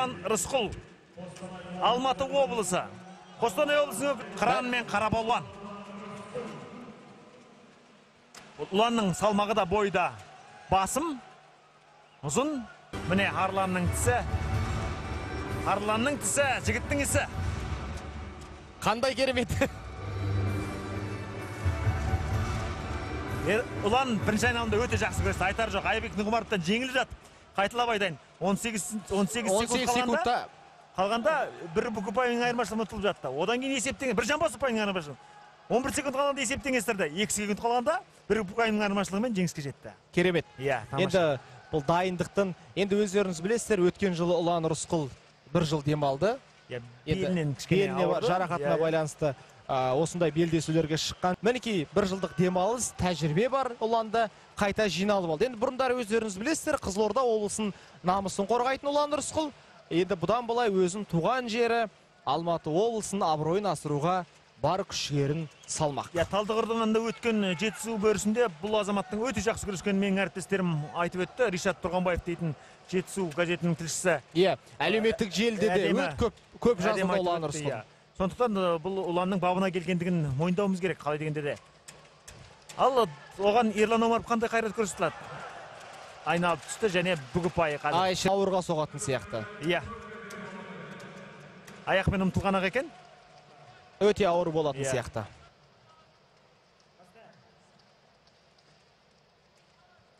Рысқұл, Алматы облысы. Қостанай облысының Қыран мен Қарабалуан. Ұланның салмағы да бойы да басым, ұзын. Міне Арланның тісі. Арланның тісі, жігіттің ісі. Қандай керемет. Ұлан бірінші айналымда өте жақсы күресті. Айтар жоқ, Айбек Нұғымаровтан жеңіліп жатып. Қайталап айтайын, 18 секунд қалғанда бір ұпайының айырмашылығымен ұтылып жатты. Одан кейін есептеген, бір жамбас ұпайының айырмашылығы. 11 секунд қалғанда есеп теңестірді. 2 секунд қалғанда бір ұпайының айырмашылығымен жеңіске жетті. Керемет. Иә, тамаша. Енді бұл дайындықтың, енді өздеріңіз білесіздер, өткен жылы Ұлан Рысқұл бір жыл демалды. Иә, белінен кішкене ауырды. Жарақатына байланысты осындай белдесулерге шыққан. Мінекей бір жылдық демалыс, тәжірибе бар Ұланда, қайта жиналып алды. Енді бұрындары өздеріңіз білесіздер, Қызылорда облысының намысын қорғайтын Ұлан Рысқұл. Енді бұдан былай өзін туған жері Алматы облысының абыройын асыруға бар күш-жігерін салмақ. Иә, Талдықорғанда өткен Жетісу бөрісінде бұл азаматтың өте жақсы күрескенін менің әріптестерім айтып өтті. Ришат Тұрғанбаев дейтін Жетісу газетінің тілшісі. Иә, әлеуметтік желіде де өте көп жазылды Ұлан Рысқұл. Сондықтан бұл Ұланның бабына келгендігін мойындауымыз керек, қалай дегенде де. Ал оған Ерлан Омаров қандай қайрат көрсете алады? Айналып түсті және бүк ұпайы қазір. Ай, ауырға соғатын сияқты. Иә. Аяқпен ұмтылған ақ екен. Өте ауыр болатын сияқты.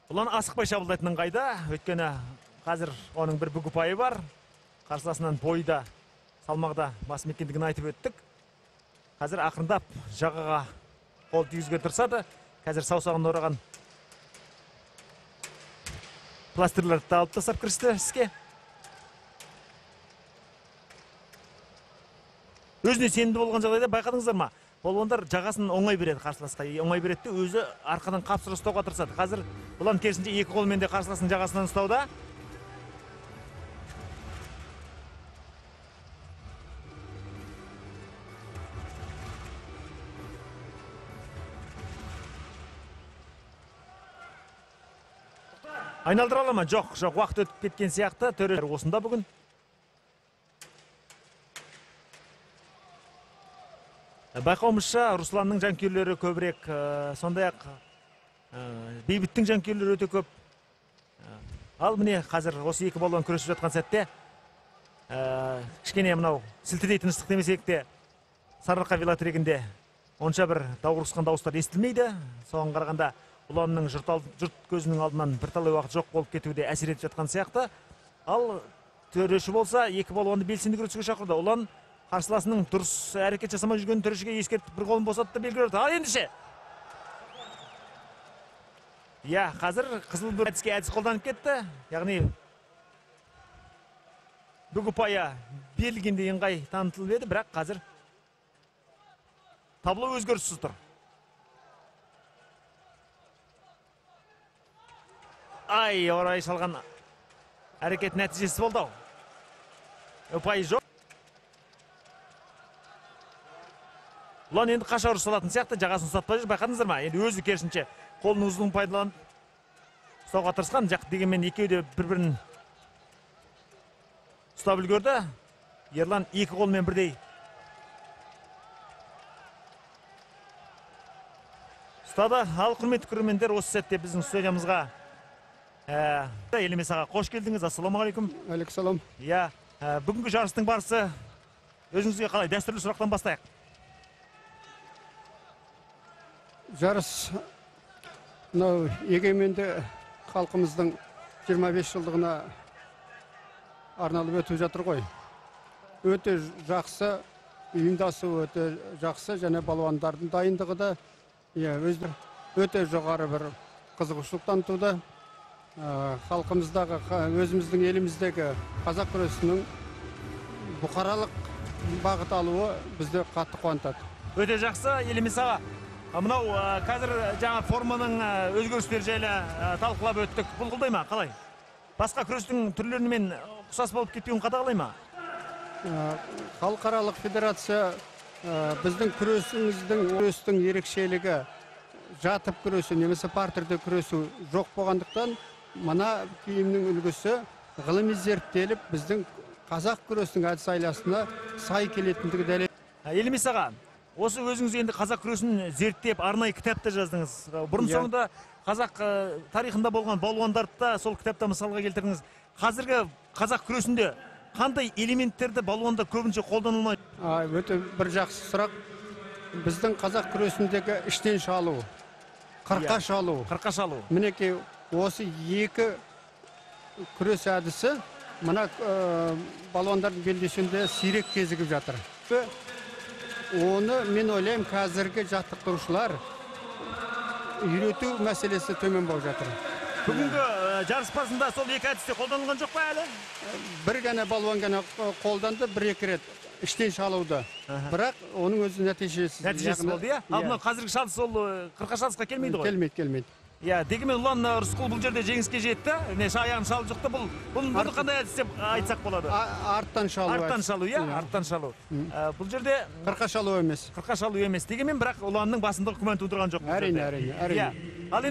Ұлан асықпай шабылдайтын ыңғайда, өйткені қазір оның бір бүк ұпайы бар. Қарсыласынан бойы да, салмағы да басым екендігін айтып өттік. Қазір ақырындап жағаға қол тигізуге тырысады. Қазір саусағын ораған пластырларды алып тастап кірісті іске. Өзіне сенімді болған жағдайда байқадыңыздар ма? Балуандар жағасын оңай береді қарсыласқа, оңай береді де өзі арқадан қапсыра ұстауға тырысады. Қазір Ұлан керісінше екі қолымен де қарсыласының жағасынан ұстауда. Айналдыра ала ма? Жоқ, жоқ, уақыт өтіп кеткен сияқты. Төре осында бүгін. Байқауымызша, Русланның жанкүйерлері көбірек, сондай-ақ Бейбіттің жанкүйерлері өте көп. Ал міне қазір осы екі балуан күресіп жатқан сәтте кішкене мынау сілтідей тыныштық демесек те Сарыарқа велотрегінде онша бір даурыққан дауыстар естілмейді. Соған қарағанда Ұланның жұрт көзінің алдынан бірталай уақыт жоқ болып кетуі де әсер етіп жатқан сияқты. Ал төреші болса, екі балуанды белсенді күресуге шақырды. Ұлан қарсыласының дұрыс әрекет жасамай жүргенін төрешіге ескертіп, бір қолын босатты, белгі берді. Ал ендеше. Иә, қазір қызыл бір әдіске әдіс қолданып кетті. Яғни бүк ұпайы берілгендей ыңғай танытылып еді, бірақ қазір табло өзгеріссіз тұр. Ай, орай салған әрекет нәтижесі болды ау. Ұпайы жоқ. Ұлан енді қаша ұрыс салатын сияқты, жағасын ұстатпай жүр, байқадыңыздар ма? Енді өзі керісінше қолының ұзынын пайдаланып ұстауға тырысқан, жақ дегенмен екеуі де бір-бірін ұстап үлгерді. Ерлан екі қолмен бірдей ұстады. Ал құрметті көрермендер, осы сәтте біздің студиямызға Елемес аға, қош келдіңіз. Ассалаумағалейкум. Алейкум. Иә, бүгінгі жарыстың барысы өзіңізге қалай? Дәстүрлі сұрақтан бастайық. Жарыс мынау егеменді халқымыздың 25 жылдығына арналып өтіп жатыр ғой. Өте жақсы ұйымдасу, өте жақсы, және балуандардың дайындығы да өте жоғары бір қызығушылық танытуда. Халқымыздағы, өзіміздің еліміздегі қазақ күресінің бұқаралық бағыт алуы бізді қатты қуантады. Өте жақсы, Елемес аға. Мынау қазір жаңа форманың өзгерістері жайлы талқылап өттік. Бұл қолдай ма, қалай? Басқа күрестің түрлерімен ұқсас болып кетпеуін қадағалай ма? Халықаралық федерация біздің күресіміздің, күрестің ерекшелігі жатып күресу немесе партерде күресу жоқ болғандықтан мына киімнің үлгісі ғылыми зерттеліп біздің Қазақ күресінің әдіс айласына сай келетіндігі дәлел. Елемес аға, осы өзіңіз енді қазақ күресін зерттеп, арнайы кітап та жаздыңыз. Бұрын соңды қазақ тарихында болған балуандарды да сол кітапта мысалға келтірдіңіз. Қазіргі қазақ күресінде қандай элементтерді балуандар көбінше қолданылмайды? Өте бір жақсы сұрақ. Біздің қазақ күресіндегі іштен шалу, қырқа шалу. Қырқа шалу. Мінекей осы екі күрес әдісі мына балуандардың белдесуінде сирек кезігіп жатыр. Оны мен ойлаймын, қазіргі жаттықтырушылар үйрету мәселесі төмен болып жатыр. Бүгінгі жарыс барысында сол екі әдісте қолданылған жоқ па әлі? Бір ғана балуан ғана қолданды, бір-екі рет іштен шалуды. Бірақ оның өзі нәтижесіз. Нәтижесіз болды, иә? Ал мынау қазіргі шалыс ол қырқа шалысқа келмейді ғой? Келмейді, келмейді. Иә, дегенмен Ұлан Рысқұл бұл жерде жеңіске жетті. Міне аяғын шалып шықты. Бұл қандай әдіс деп айтсақ болады? Арттан шалу. Арттан шалу, иә, арттан шалу. Бұл жерде қырқа шалу емес. Қырқа шалу емес. Дегенмен бірақ Ұланның басындығы күмән тудырған жоқ. Әрине, әрине, әрине. Ал